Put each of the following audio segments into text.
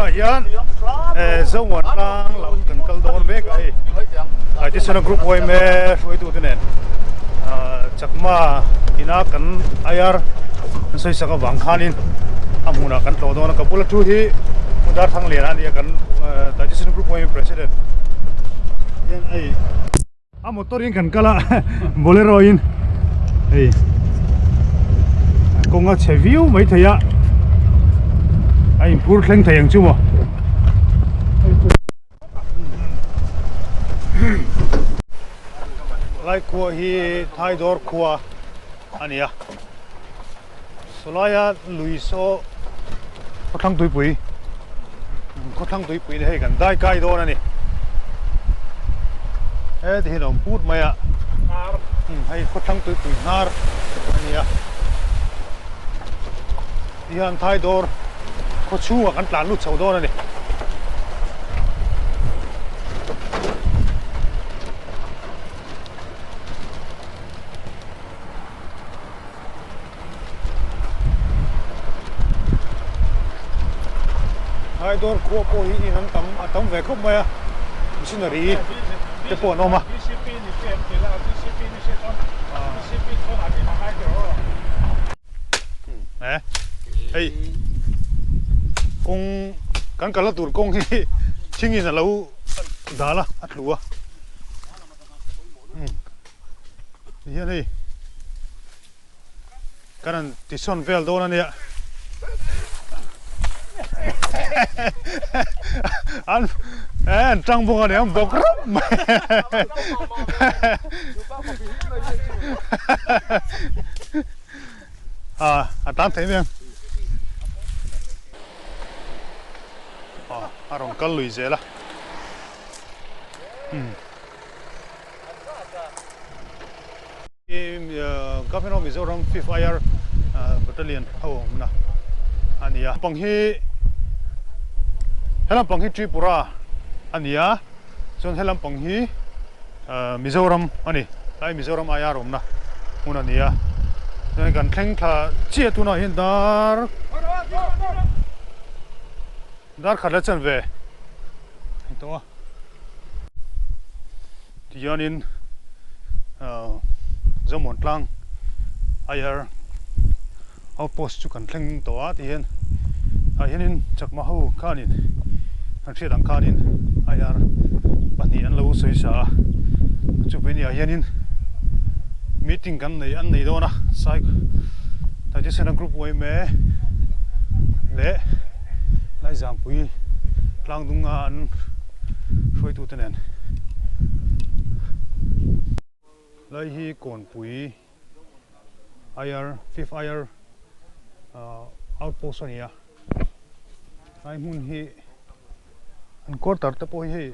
Tunah hian Zomuan tlang lam kan kal dawn mek a hei. Taitesena group yma hruaitute nen Chakma ina kan IR an sawi sak avang khanin a hmunah kan tlawh dawn a. Ka bula thu hi Pu Darthangliana a ni a, kan Taitesena group yma president hian hei. A motor in kan kal a bolero in hei kawng a chhe viau mai thei a a in phur thleng thei ang chu maw lai khua hi Thaidawr khua a ni a sawlaia lui saw khawthlang tuipui khawthlang tuipui ni hei kan dai kai dawn a ni heti hian a awm put mai a hei khawthlang tuipui hnar a ni a tihian Thaidawr khaw chhungah kan tlan lut chho dawn a ni. Haidawr khua pawh hi in an tam a tam ve khawp mai a missionary te pawh an awm a. Eh hei kawng kan kalna tur kawng hi thingin a lo dal a a tlu a. Tihian hei kan han tisawn vel dawn a nia an eh an tang bawk a ni an bawk rap mai a a tan thei mai ang a rawn kal lui zel a. Government of Mizoram Fifth IR Battalion ho awmna a ni a. Pang hi helam pang hi Tripura a ni a, chuan helam pang hi Mizoram a ni. Tlai Mizoram IR awmna hmun a ni a. Chuan kan thleng thla chiah tunah hian dar dar khat la chanve a ni tawh a. Tihianin Zomuan tlang IR outpost chu kan thleng tawh a tihian ah hianin chakma ho khanin kan hriat ang khanin IR pahnih an lo sawi sa a chuvei ah hianin meeting kan nei an nei dawn a sai Taitesena group yma leh Laizampui tlang dunga an hruaitute nen lai hi Kawnpui IR fifth IR outpost a ni a lai hmun hi an quarter te pawh hi hei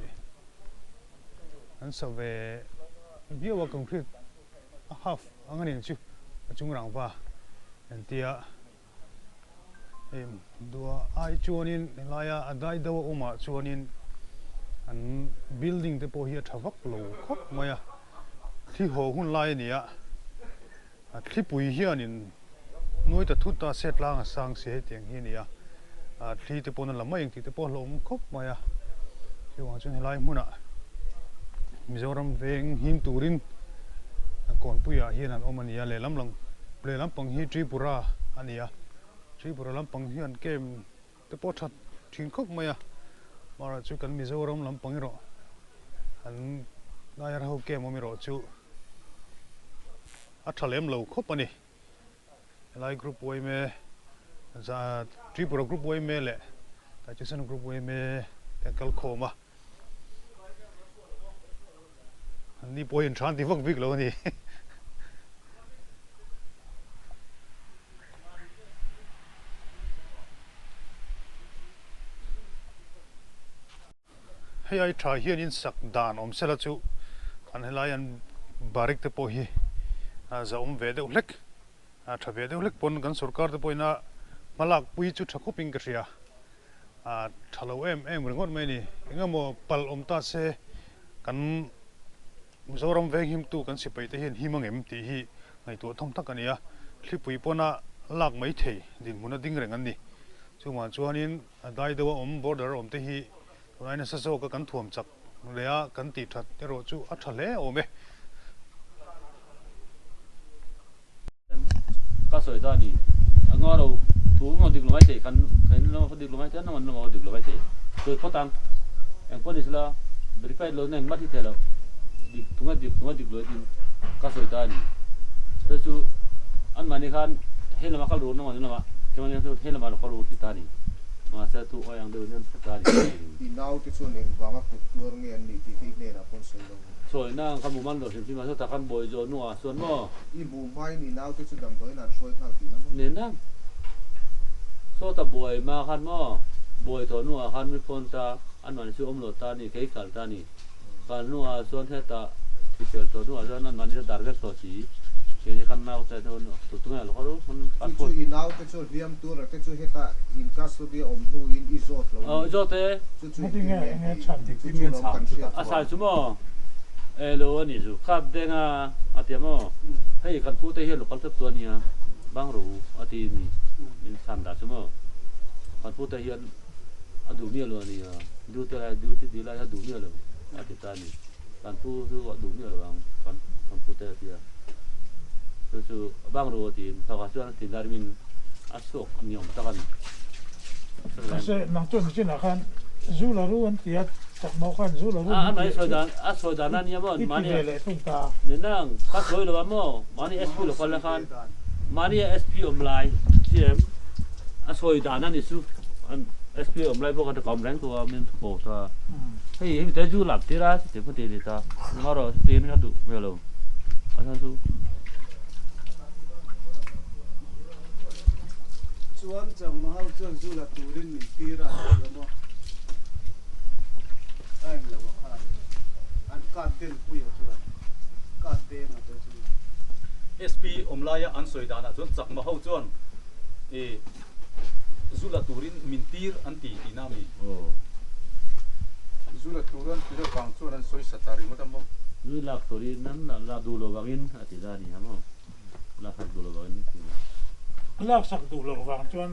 an sa ve viau a concrete a half ang a ni ang chu a chung rangva entia. Hei duah ai chuanin helaia a dai deuh a awmah chuanin an building te pawh hi a tha vak lo khawp mai a, thli haw hun lai a ni a, a thlipui hianin nuai ta thut ta se tlang a sang si hetiang hi a ni a, a thli te pawn a la mai ang tih te pawh a hlauhawm khawp mai a, chuvang chuan helai hmunah Mizoram veng him turin Kawnpuiah hian an awm a ni a, lehlam lang lehlam pang hi Tripura a ni a, Tripura lampang hian camp te pawh that thin khawp mai a, amaherawh chu kan Mizoram lampang erawh an Nair ho camp awm erawh chu a tha lem lo khawp a ni. Helai group yma Tripura group yma leh Taichesana group yma te an kal khawm a. An ni pawh hi an than ti vak bik lo a ni. Hei ai tha hianin sak dan awm sela chu an helai an barik te pawh hi a za awm ve deuh hlek a tha ve deuh hlek pawn kan sorkar te pawhin a hmalak pui chu tha khawpin ka hria. A tha lo em em ringawt mai a ni. Engemaw palh awm ta se kan Mizoram venghimtu kan sipai te hian him angem tih hi ngaihtuah thawm tak a ni a. Thlipui pawna lak mai thei dinhmun a ding reng an ni. Chungah chuanin a dai deuha awm border a awm te hi tunlai nasa zawka kan thuam chak leh a kan tih that erawh chu a tha hle awm e. Ka sawi ta ni a nga ro thu emaw dik lo mai thei kan kan lo dik lo mai thei an lo dik lo mai thei sawi phawt ang eng pawh ni sela verify lo na engmah thi thei lo dik tunga dik tunga dik lo tin ka sawi ta ni chu chu an mahni khan hei lama kal ru na mahni lama keimahni khan hei lama lo kal ru ti ta ni mahse thu awi ang deuh hian ta ni. I naute chuan engvanga kut tuar nge an nih tih kha i hnenah pawn sawi lo. Sawi na ang ka hmu man lo hrim hrim a, chutah khan bawi zawh hnuah chuan maw. I hmuh hmain i naute chu damdawiin an hruai nghal tihna maw? Nen ang. Sawta buai hma khan maw, buai tawh hnuah khan mi phone ta, an mahni chu awm lo ta ni, kei kal ta ni. Kal hnuah chuan hetah hrisel tawh hnuah chuan an mahni chu dar vek tawh si. Keini khan naute chu tutunge a lo kal u, hmun an Chu chu i naute chu hliam tur a te chu hetah in custody a awm hnuin i zawt lo ni. Zawt e. Chu chu engtin nge tih chu chu lawm kan hriat A sai chu maw? E lo a nih chu. Khat deng a a tia maw? Hei kan pute hian lo kal tep tu a nia, bang rawh u a ti ni. Min chhan dah chu maw? Kan pute hian a duh miah lo a nia, duty lai duty dil lai hian a duh miah lo a ti ta a ni. Kan pu chu a duh miah lo ang kan kan pute a tia. Chu chu bang rawh u a ti thawkah chuan a ti darmin a chhuak ni awm tak a ni. Mahse nang chuan nichinah khan zu la ru an ti a, chakmawh khan zu la ru min ti a chu. A sawi dan a nia maw I ti ve leh thung ta. Ni nang ka sawi lo a maw mahni SP lo kal la khan mahni a SP awm lai CM a sawi dan a ni chu SP awm lai pawh kha ka awm reng tawh a min ko ta hei hemi te zu lap tir a chuti pawh ti a ni ta engemaw chuti in ka duh ve lo a chhan chu. Chuan Changma ho chuan zu la turin min tir a an ti a maw? A eng lo a khan an kat den pui a chuan kat deng a te chu. SP awm laia an sawi danah chuan Chakma ho chuan i zu la turin min tir an ti tihna a mi? Aw. Zu la tur an tir avang chuan an sawi sa ta ringawt a maw? Zu lak turin an la duh lo vangin a ti ta a ni ha maw? Laksak duh loh vangin Laksak duh loh vang chuan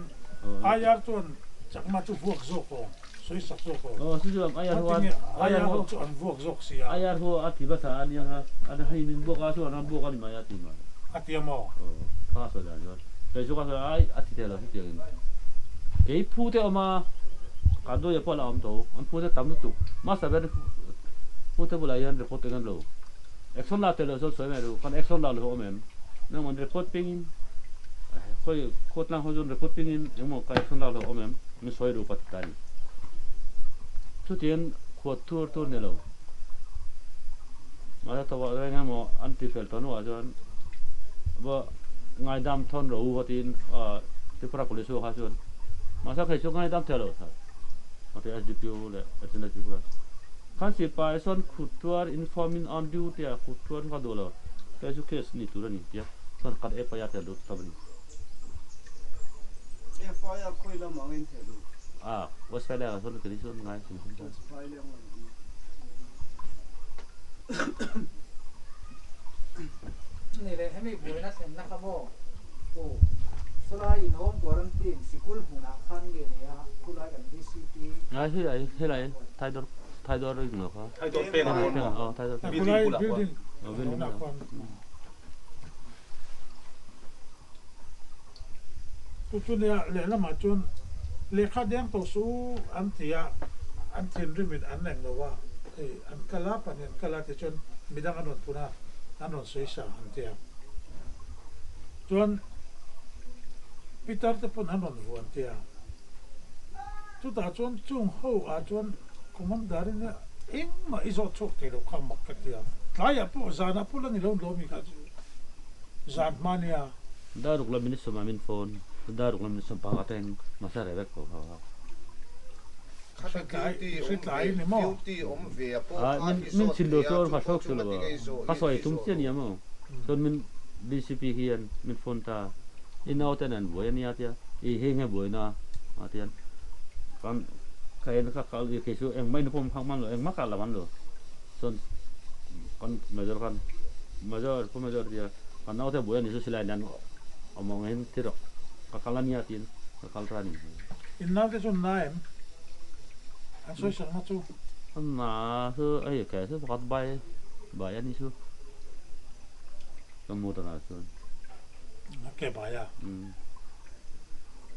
IR chuan chakma chu vuak zawk aw, sawi sak zawk aw. Aw chu chuan IR ho Tinge IR ho chu an vuak zawk si a. IR ho a ti hmasa a nia kha, a hei min vuak a chuan an vuak a ni mai a ti mai. A ti a maw? Aw, kha sawi dan chuan kei chu ka sawi a, a ti thei lo hetiang in. Kei phu te awm a, kan dawia pawh a la awm tho, an phu te tam lutuk, hmasa ber phu te bulah hian report eng an lo. Action lak tel lo chuan sawi mai ru, kan action lak lo hi awm em? Nangman report pingin khawi khawtlang ho chuan report pingin engmaw ka action lak lo awm em? Min sawi ru ka ti ta a ni. Chutiang khuat tur tur ni lo. Mahse tawpah chuan engemaw an ti fel tawh hnuah chuan va ngaidam thawn rawh u va tiin Tripura Police ho kha chuan mahse kei chu ngaidam thei lo a ti SDPO leh Additional SP kha. Khan sipai sawn khut tuar inform in on duty a khut tuar chu ka duh lo, kei chu case ni tur a ni tia chuan kan FIR theh lut ta a ni. FIR khawi lam ang in theh lut? A, West Phailenga sawn kei chu ngai hrim hrim ta. West Phaileng lam ang. Ni leh hemi buaina thlenna kha maw? Aw, sawlai in home quarantine sikul hmunah khan nge ni a, khulai kan VCP. Ngai hi ai helai Thaidawr Thaidawr ring lo kha. Thaidawr peng a khawn maw? Aw Thaidawr peng. Building bulah khuan. Aw building bulah khuan. Chu chu nia lehlamah chuan lehkha deng tawh suh u an ti a, an thinrimin an eng lo a, hei an kal a, pahnih an kal a tichuan midang an rawn phun a, an rawn sawi sa an ti a. Chuan Pitar te pawn an rawn vuan ti a. Chutah chuan chung ho ah chuan Commander in engmah i zawh chhuak thei lo kha mak ka ti a. Tlaiah pawh zanah pawh la ni lo lawm i kha chu zan hma nia. Daruk lam in sawm a min phone daruk lam in sawm pakhat a eng mahse a reh vek tawh kha. Khata duty awm ve duty awm ve a pawh khan i Min zawt chhin lo thei a chuan chu ka pawh hrawk chu chu lo ngati a nge i zawh ka sawi i tum zawh chiah loh. nia maw chuan min DCP hian min phone ta i naute nen buai ania tia i hei nge buaina a tian kan ka en ka kal i kei chu engmah in pawm hak man lo engmah ka la man lo chuan kan major khan major pu major tia kan naute buai ani chu silai nen awm ang in ti rawh ka kal ania tiin ka kal ta a ni. In nau te chu an na em? An sawi sakna chu. An na chu hei ke chu pakhat bai bai a ni chu ka mu danah chuan. A ke bai a? Umm.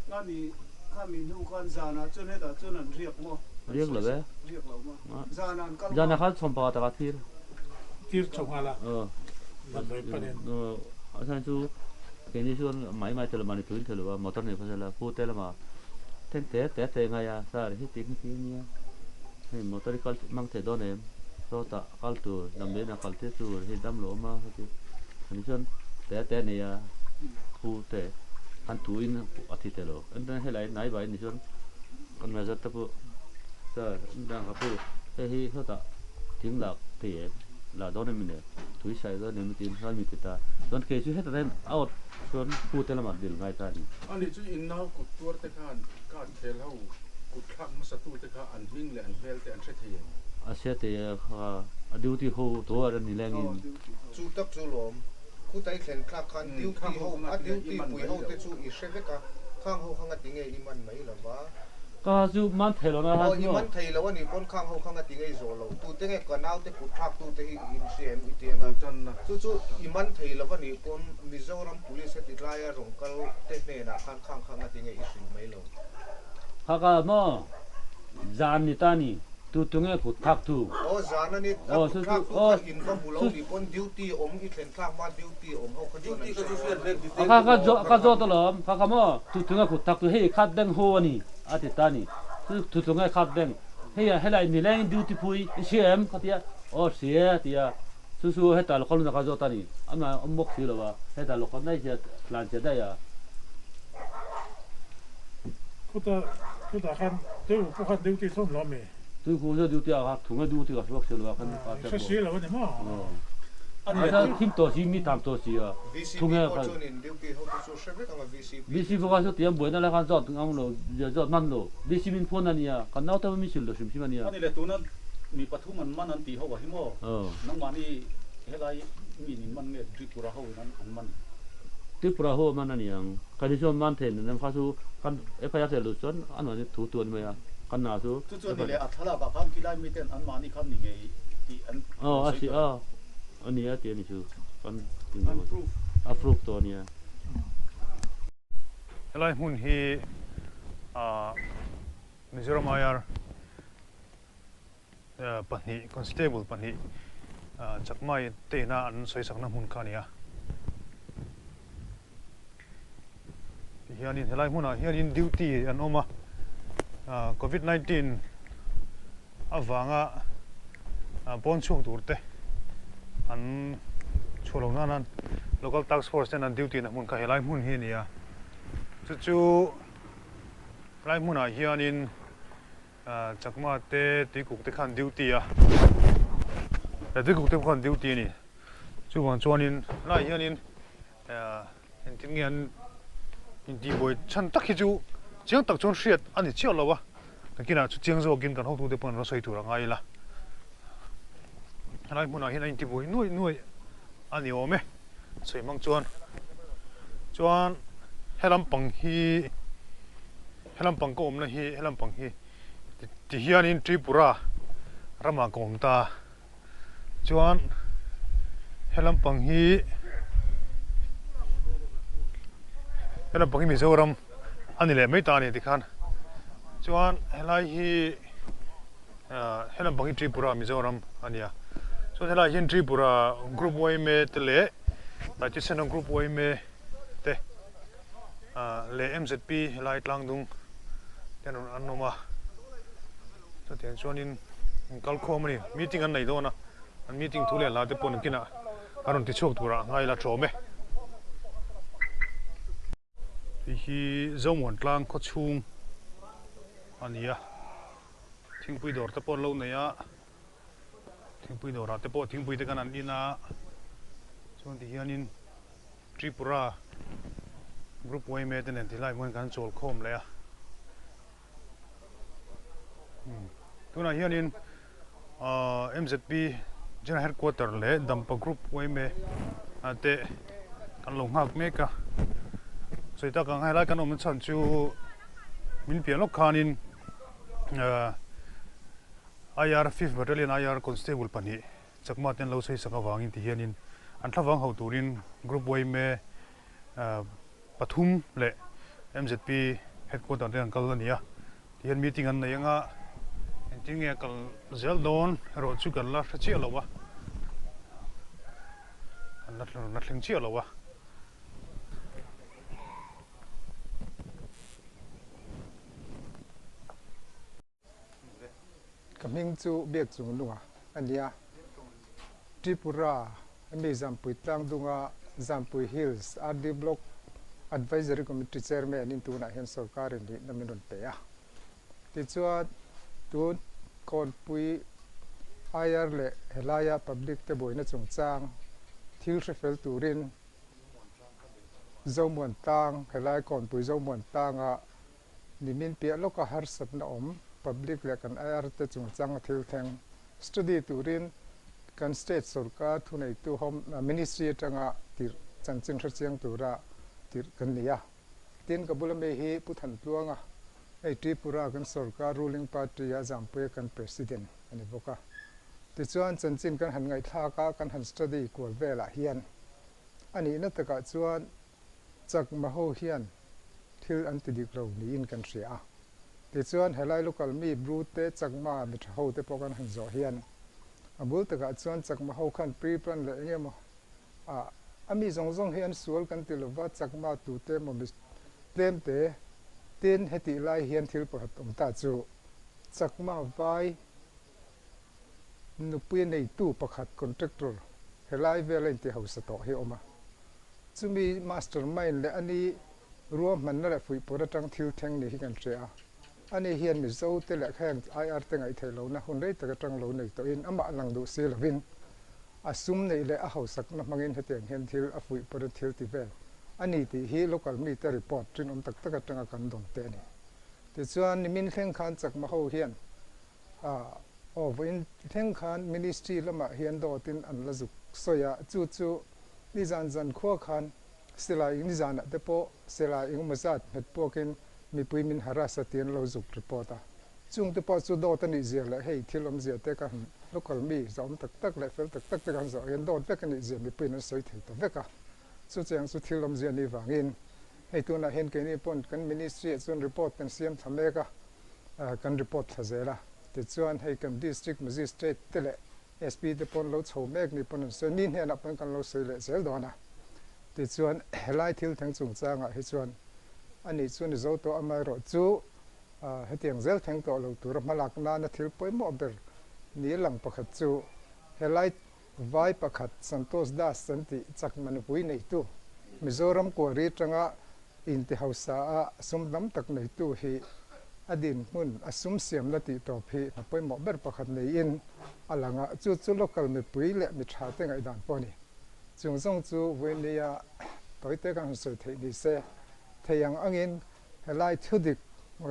Khami khami hnu khan zanah chuan hetah chuan an riak maw? Riak lo e. Riak lo maw? Zanah an kal maw? Zanah khan chhawm pakhat a thir. Tir chho nghal a. Aw. Damdawi panin. A chhan chu keini chuan mai mai tel mahni tuin thei lo a, motor nei phawt ila pu te lama then te te te ngai a, sir heti heti ania hei motor hi kal hmang thei dawn em sawtah kal tur damdawiin a kal tir tur hei dam lo awm a heti ani chuan te te nei a pu te an tuin a thi thei lo engtin helai hnai vai ni chuan kan manager te pawh sir engtin ka pu hei hi sawtah thing lak thei em la dawn em ni tui sai dawn em tiin chuan mi ti ta chuan kei chu hetah hian a awt chuan pu te lamah dil ngai ta a ni. Ani chu in nau kut tuar te khan card khel ho kut thlak hmasa tu te kha an hming leh an hmel te an hre thei em? A hre thei a kha a duty ho tuar a ni leng in. Chu tak chu lawm khutai thlen thlak khan duty ho a duty pui ho te chu i hre vek a khang ho kha ngati nge i man mai lova. Ka chu man thei lo na Aw, i man thei lo a nih pawn khang ho kha nga ti ngei zawh lo. Tute nge ka naute kut thlak tute hi i inhria em i ti ang a. Chu chu i man thei lo a nih pawn Mizoram Police heti tlaia rawn kal te hnenah khan khang kha nga ti ngei i hrilh mai lo. Kha ka maw zan ni ta ni. Tu tu nge kut thlak tu? Aw zan a ni, a kut thlak tu kha in va hmu lo nih pawn duty awm i thlen thlak hma duty awm ho kha chuan an hre dawn. Kha kha ka zawt alawm, kha kha maw tu tu nge kut thlak tu hei khat beng ho a ni a ti ta ni, tu tu nge khat beng hei a helai nileng duty pui i hria em ka ti a, aw hria a ti a, chu chu heta local hunah ka zawt a ni, amah awm bawk si lo a, heta local daih hian tlan che daih a. Khutah khutah khan tui pawh khan duty thawm lo ami? Tui khu chu duty a kha thung a duty ka hruak si lo a khan ka hre si lo a ni maw? A thim tawh si mi tam tawh si a VCP pawh chuan in duty ho te chu hre vek ang a VCP. VCP kha chu tiang buaina lai khan zawt ngam lo zawt hman lo VCP in phone a nia kan naute pawh min hrilh lo hrim hrim a nia. Ani le tuna mi pathum an man an tih ho a hi maw? Nangmahni helai mi in man nge Tripura ho in an man? Tripura ho a man a niang. Kan hi chuan man thei nen kha chu kan FIR thei lo chuan an mahni thu tu a ni mai a, kan na chu. Chu chuan ni leh a thlalak ah khan khilai miten an mahni khan ni ngei tih an Aw a si a, a ni a ti a ni chu kan ti ngei a proof tawh a nia. Helai hmun hi ah Mizoram IR pahnih constable pahnih Chakmai te ina an sawi sakna hmun kha a ni a. Tihianin helai hmunah hianin duty an awm a, covid 19 avanga pawn chhuak tur te an chhuah loh nan local task force ten an duty na hmun kha helai hmun hi a ni a, chu chu helai hmunah hianin Chakma te tuikuk te khan duty a, tuikuk te pawh khan duty a ni, chuvang chuanin helaiah hianin. Engtin nge an intihbuai chhan tak hi chu chiang tak chuan hriat a ni chiah lo a, nakinah chu chiang zawkin kan hotute pawh an rawn sawi tur a ngai ila. Helai hmunah hian a intibuai nuaih nuaih a ni awm e, sawi hmang chuan. Chuan helam pang hi, helam pang ka awmna hi helam pang hi ti hianin Tripura ramah ka awm ta. Chuan he lampang hi he lampang hi Mizoram a ni leh mai ta a ni tikhan chuan helai hi ah he lampang hi Tripura Mizoram a ni a chuan helai hian Tripura group yma te leh Taitesena group yma te ah leh M_Z_P helai tlangdung te an rawn an awm a. Chutiang chuanin an kal khawm a ni. Meeting an nei dawn a, an meeting thu leh hla te pawh nakinah a rawn ti chhuak turah a ngai la ṭawm e. Hei hi Zomuan tlang khaw chhung a ni a, thingpui dawr te pawh an lo nei a, thingpui dawrah te pawh thingpui te khan an in a, chuan ti hianin Tripura group yma te nen tilai hmuh hian kan chawl khawm leh a. Tunah hianin ahh M_Z_P General Headquarter leh Dampa Group yma te kan lo nghak mek a sawi tak ang helai kan awmna chhan chu. min piah lawk khanin IR Fifth Battalion IR Constable pahnih Chakma te an lo sawi sak avangin ti hianin an thlavang ho turin Group yma pathum leh MZP Headquarter te an kal a ni a, ti hian meeting an nei anga engtin nge a kal zel dawn erawh chu kan la hre chiah lo a, kan la la thleng chiah lo a. Ka hming chu Biak Chung Lunga a nia. Tripura mi Zampui Tlangdunga Zampui Hills RD Block Advisory Committee Chairman in tunah hian sorkarin rihna min rawn pe a. Tichuan tun Kawnpui IR leh helaia public te buaina chungchang thil hre fel turin Zomuan Tlang helai Kawnpui Zomuan Tlanga Nimin piah lawka harsatna awm public leh kan IR te chungchang a thil thleng study turin kan state sorkar thuneitu home ministry atanga tirh chanchin hrechiang tura tirh kan ni a. Tin, ka bula mi hi Pu Thantluanga, hei Tripura kan sorkar ruling party a Zampuia kan president a ni bawk a. Tichuan chanchin kan han ngaihthlak a, kan han study kual velah hian a nihna takah chuan Chakma ho hian thil an ti dik lo niin kan hria a. Tichuan helai local mi Bru te Chakma mi tha ho te pawh kan han zawh hian a bul takah chuan Chakma ho khan pre plan leh eng emaw ah a mi zawng zawng hi an sual kan ti lova Chakma tu te emaw mi tlem te tin hetih lai hian thil pakhat awm ta chu Chakma vai Nupui neitu pakhat contractor helai vela inti hausa tawh hi a awm a. Chumi master mind leh ani ruahmanna leh fuihpawr atang thil thleng ni hi kan hria a. Ani hian Mizo te leh heng IR te ngaihtheih lohna hun rei tak atang lo nei tawhin amah lang duh si lovin a sum neih leh a hausakna hmangin hetiang hian thil a fuihpawr a thil ti vel a ni tih hi local mite report rinawm tak tak atanga kan dawn te a ni. Tichuan nimin thleng khan Chakma ho hian A, aw vawiin thleng khan Ministry lamah hian dawtin an la zuk sawi a, chu chu nizan zan khua khan silai ing nizanah te pawh silai engemaw zat nghet puakin mipui min harass a ti an lo zuk report a. Chung te pawh chu dawt a nih zia leh hei thil awmzia te ka han local mi zawm tak tak leh fel tak tak te ka han zawh hian dawt vek a nih zia mipuiin an sawi thei ta vek a. Chu chiang chu thil awmzia ni vangin hei tunah hian keini pawn kan Ministry ah chuan report kan siam thla mek a, kan report thla zel a, tichuan hei kan District Magistrate te leh SP te pawn lo chho mek ni pawn an sawi, mi hnenah pawn kan lo sawi leh zel dawn a, tichuan helai thil thleng chungchangah hi chuan ani chu ni zo tawh amaherawh chu hetiang zel thleng tawh lo tura hmalak nana thil pawimawh ber ni lang pakhat chu helai Vai pakhat Santosh Das an tih chakma nupui neitu, Mizoram Quarry atanga inti hausa a sum tam tak neitu hi a dinhmun a sum siamna tih tawp hi hna pawimawh ber pakhat neiin a lang a, chu chu local mipui leh mi tha te ngaihdan pawh a ni. Chung zawng chu vawinia tawite kan han sawi theih ni se, thei ang angin helai thudik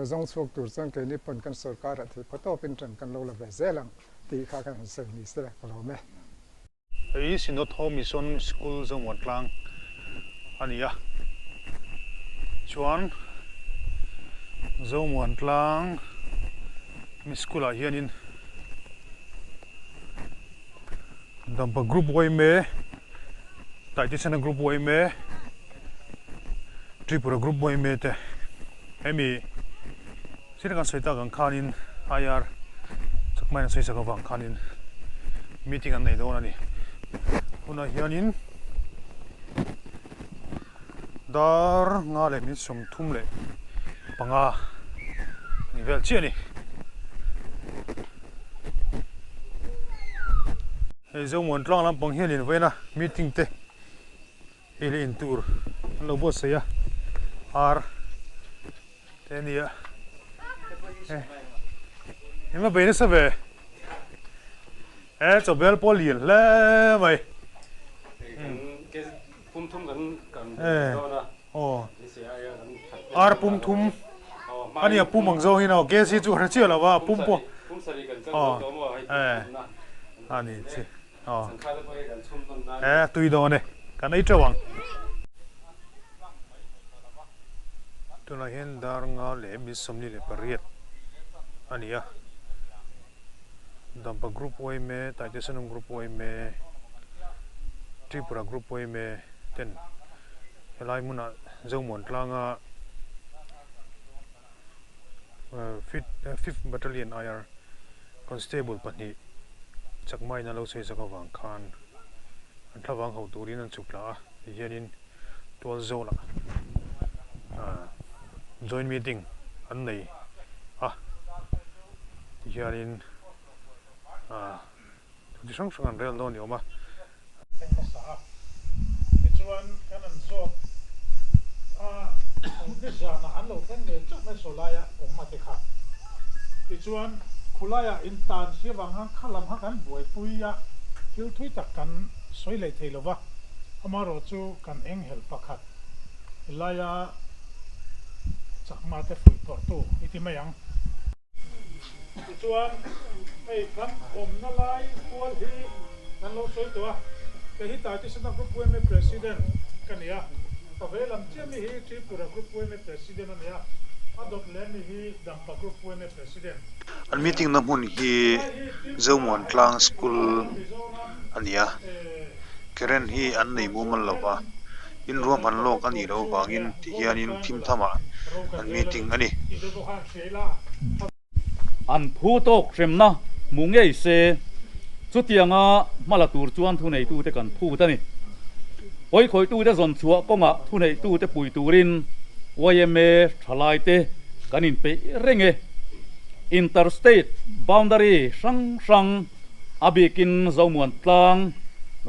zawng chhuak tur chuan keini pawn kan sorkarah thei phaw tawpin ṭan kan lo la ve zel ang. Tih kha kan han sawi ni se ka lawm e. Hei Synod Home Mission School Zomuan tlang a ni a, chuan Zomuan tlang mi school ah hianin Dampa Group yma, Taitesena Group yma, Tripura Group yma te hemi Thil kan sawi tak ang khanin IR chakmain an sawi sak avang khanin meeting an nei dawn a ni. Hunah hianin dar nga leh min 35 ni vel chiah a ni. Hei Zomuan tlang lampang hianin vawiina meeting te ei leh in tur an lo buatsaih a, ar Te nia in va bei nasa ve e chawbel pawh lian hle mai ar pum thum a nia pum ang zawng hin aw gas hi chu hre chiah lo va pum pawh a ni chi e tui dawn e kan ei teuh ang. Tunah hian dar nga leh mi 28 a ni a, Dampa Group yma, Taitesanung Group yma, Tripura Group yma ten helai hmunah Zomuan tlanga Fifth Battalion IR Constable pahnih chakmain a lo sawi zak avang khan an thlavang ho turin an chhuk tla a, tihianin tual zawlah joint meeting an nei a tihianin thu chi hrang hrang an rel dawn ni awm a. Thleng hmasa a tichuan kan an zawt a nizanah an lo thleng ngei chauh mai sawlaia awm a te kha tichuan khulaiah intan si avang khan kha lam kha kan buaipui a thil thui tak kan sawi leh thei lova. Amaherawh chu kan enghelh pakhat laia chakma te fuih phawrhtu i ti mai ang. Tichuan, hei kan awmna lai kual hi kan lo sawi tawh a, kei hi Taitesena Group yma President ka ni a, ka vei lam chiah mi hi Tripura Group yma President a ni a, a dawt leh mi hi Dampa Group yma President. An meeting na hmun hi Zomuantlang School a ni a. Current hi an nei mumal lo va, in ruahman lawk a nih loh avangin ti hianin thim thamah an meeting a ni. An phu tawk hremna hmu ngei se, chutianga hma la tur chuan thuneitute kan phut a ni. Pawikhawitute zawn chhuah kawngah thuneitute pui turin yma thalaite kan inpeih reng e. Interstate boundary hrang hrang. A bikin Zomuan tlang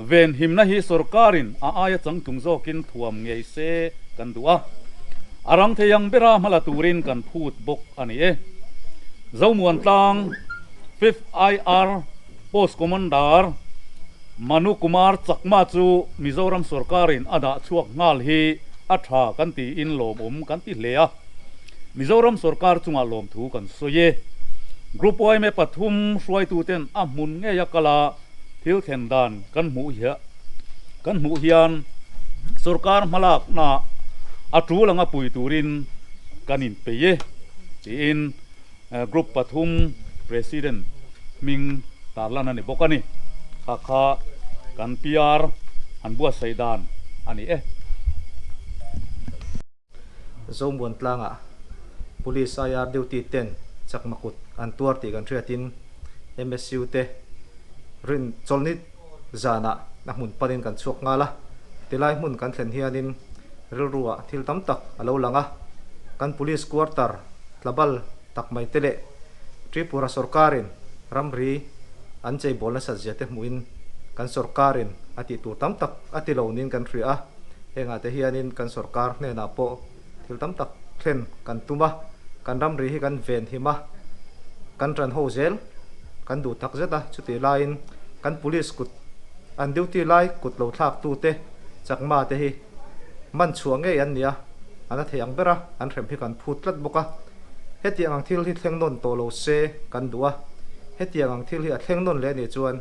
venhimna hi sorkarin a aia changtlung zawkin thuam ngei se kan duh a, a rang thei ang bera hma la turin kan phut bawk a ni e. Zomuan tlang Fifth IR Post Commander Manu Kumar Chakma chu Mizoram sorkarin a dah chhuak nghal hi a tha kan tiin lawmawm kan ti hle a. Mizoram sorkar chungah lawmthu kan sawi e. Group yma pathum hruaituten a hmun ngei a kal a, thil thlen dan kan hmuh kan hmuh hian sorkar hmalakna a tul anga pui turin kan inpeih e, tiin Group pathum President hming tarlan a ni bawk a ni. Kha kha kan PR han buatsaih dan a ni e. Zomuan tlangah Police IR duty ten chakma kut an tuar tih kan hriatin MSU te rin chawlhni zanah a hmun panin kan chhuak nghal a, tilai hmun kan thlen hianin rilruah thil tam tak a lo lang a, kan Police quarter tlabal tak mai te leh Tripura sorkarin ramri an cheibawl nasat zia te hmuhin kan sorkarin a tih tur tam tak a ti lo niin kan hria a. Hengah te hianin kan sorkar hnenah pawh thil tam tak thlen kan tum a, kan ramri hi kan ven him a, kan ṭan ho zel kan duh tak zet a, chutih laiin kan police kut an duty lai kut lo thlak tute chakma te hi man chhuah ngei an ni a, an a thei ang ber a, an hrem hi kan phut tlat bawk a. Hetiang ang thil hi thleng nawn tawh lo se kan duh a, hetiang ang thil hi a thleng nawn leh anih chuan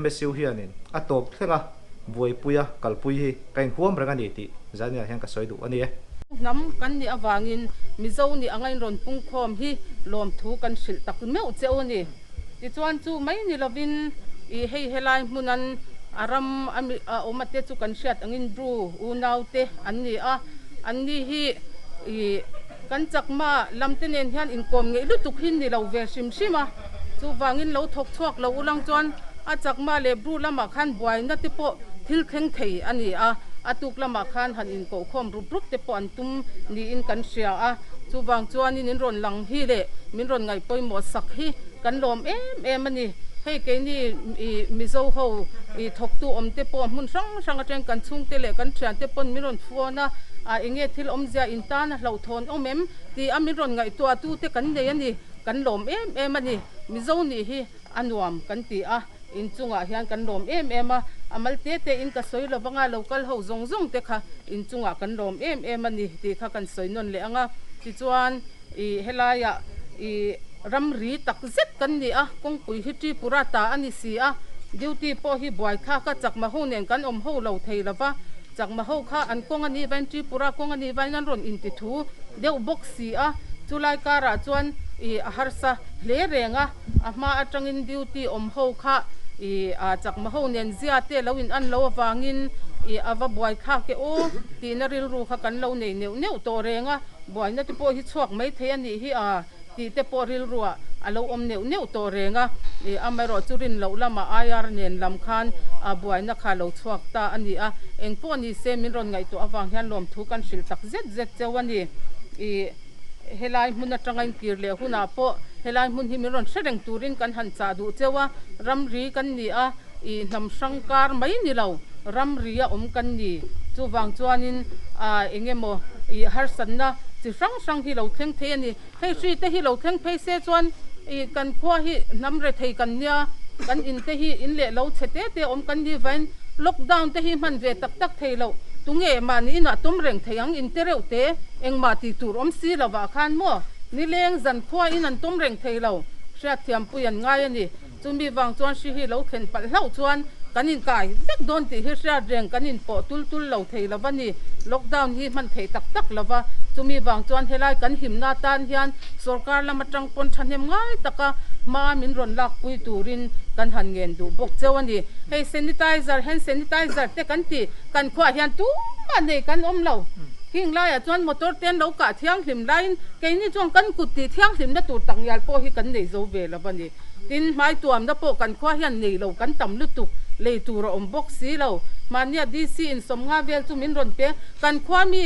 MSU hianin a tawp thleng a, buaipuia kalpui hi ka inhuam reng a ni tih Zania hian ka sawi duh a ni e. Hnam kan nih avangin Mizo nih anga inrawn pungkhawm hi lawmthu kan hrilh tak meuh che u ni. Tichuan chu mai ni lovin i hei helai hmunan a ram a mi a awm ate chu kan hriat angin Bru unaute an ni a, an ni hi i kan chakma lamte nen hian inkawm ngeih lutuk hi ni lo ve hrim hrim a. Chuvangin lo thawk chhuak lo ulang chuan a chakma leh Bru lamah khan buaina te pawh thil thleng thei a ni a, a tuk lamah khan han inkohkhawm rup rup te pawh an tum niin kan hria a. Chuvang chuanin in rawn lang hi leh min rawn ngaih pawimawh sak hi kan lawm em em a ni. Hei keini ih Mizo ho ih thawktu awm te pawh hmun hrang hrang atangin kan chhungte leh kan thiante pawn min rawn phone a, ah enge thil awmzia intan a hlauhthawn awm em tih a min rawn ngaihtuah tute kan nei a ni. Kan lawm em em a ni. Mizo nih hi a nuam kan ti a, inchungah hian kan lawm em em a, a mal te te in ka sawi lo vanga lo kal ho zawng zawng te kha inchungah kan lawm em em a ni tih kha kan sawi nawn leh ang a. Tichuan ih helaiah ih ramri tak zet kan ni a, kawngpui hi Tripura ta a ni si a, duty pawh hi buaithlak a, chakma ho nen kan awm ho lo thei lo va. Chakma ho kha an kawng a nih vain Tripura kawng a nih vain an rawn inti thu deuh bawk si a, chulai karah chuan ih a harsa hle reng a, a hma atangin duty awm ho kha ih a chakma ho nen zia te lo in an lo avangin ih a va buai thlak e aw tihna rilru kha kan lo nei neuh neuh tawh reng a, buaina te pawh hi chhuak mai thei a nih hi a. Tih te pawh rilruah a lo awm neuh neuh tawh reng a, ih amaherawhchu rin loh lamah IR nen lam khan a buaina kha lo chhuak ta a ni a, eng pawh ni se min rawn ngaihtuah avang hian lawmthu kan hrilh tak zet zet cheu a ni. Ih helai hmun atanga inkir leh hunah pawh helai hmun hi min rawn hre reng turin kan han chah duh cheu a, ramri kan ni a, ih hnam hrang kar mai ni lo, ramri a awm kan ni. Chuvang chuanin ah eng emaw ih harsatna chi hrang hrang hi lo thleng thei a ni. Hei hri te hi lo thleng phei se chuan ih kan khua hi hnam rethei kan nia, kan in te hi in leh lo chhe te te awm kan ni vain lockdown te hi hman ve tak tak thei loh. Tunge mahni inah tum reng thei ang in te reuh te engmah tih tur awm si lovah khan maw nileng zan khua in an tum reng thei lo hriatthiampui an ngai a ni. Chumi vang chuan hri hi lo thlen palh hlauh chuan kan inkai vek dawn tih hi hriat reng kan inpawh tul tul lo thei lo va ni. Lockdown hi hman theih tak tak lo va, chumi vang chuan helai kan himna atan hian sorkar lam atang pawn thahnem ngai taka hma min rawn lakpui turin kan han ngen duh bawk cheu a ni. Hei sanitizer, hand sanitizer te kan ti, kan khuaah hian tumah nei kan awm lo. Hing laiah chuan motor te an lo kah thianghlim laiin keini chuan kan kut tih thianghlimna tur takngial pawh hi kan nei zo ve lo va ni. Tin, hmai tuamna pawh kan khua hian nei lo kan tam lutuk, lei tur a awm bawk si lo. Hmania DC in sawmnga vel chu min rawn pe, kan khua mi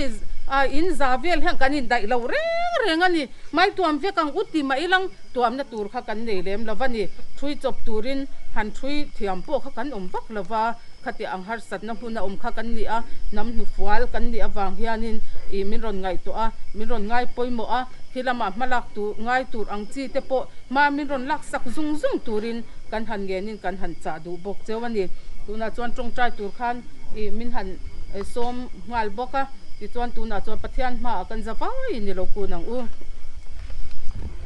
in za vel hian kan indaih lo reng reng a ni. Hmai tuam vek ang u ti mah ilang tuamna tur kha kan nei lem lo va ni. Thui chawp turin han thui thiam pawh kha kan awm vak lo va, khati ang harsatna hmun a awm kha kan ni a, hnam hnufual kan nih avang hianin ih min rawn ngaihtuah a, min rawn ngai pawimawh a. Khi lamah hmalak tur ngai tur ang chi te pawh hma min rawn lak sak zung zung turin kan han ngenin kan han chah duh bawk cheu a ni. Tunah chuan tawngtai tur khan ih min han sawm nghal bawk a, tichuan tunah chuan Pathian hmaah kan za vai ni lo kun ang u.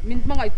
Min hmangaih tu.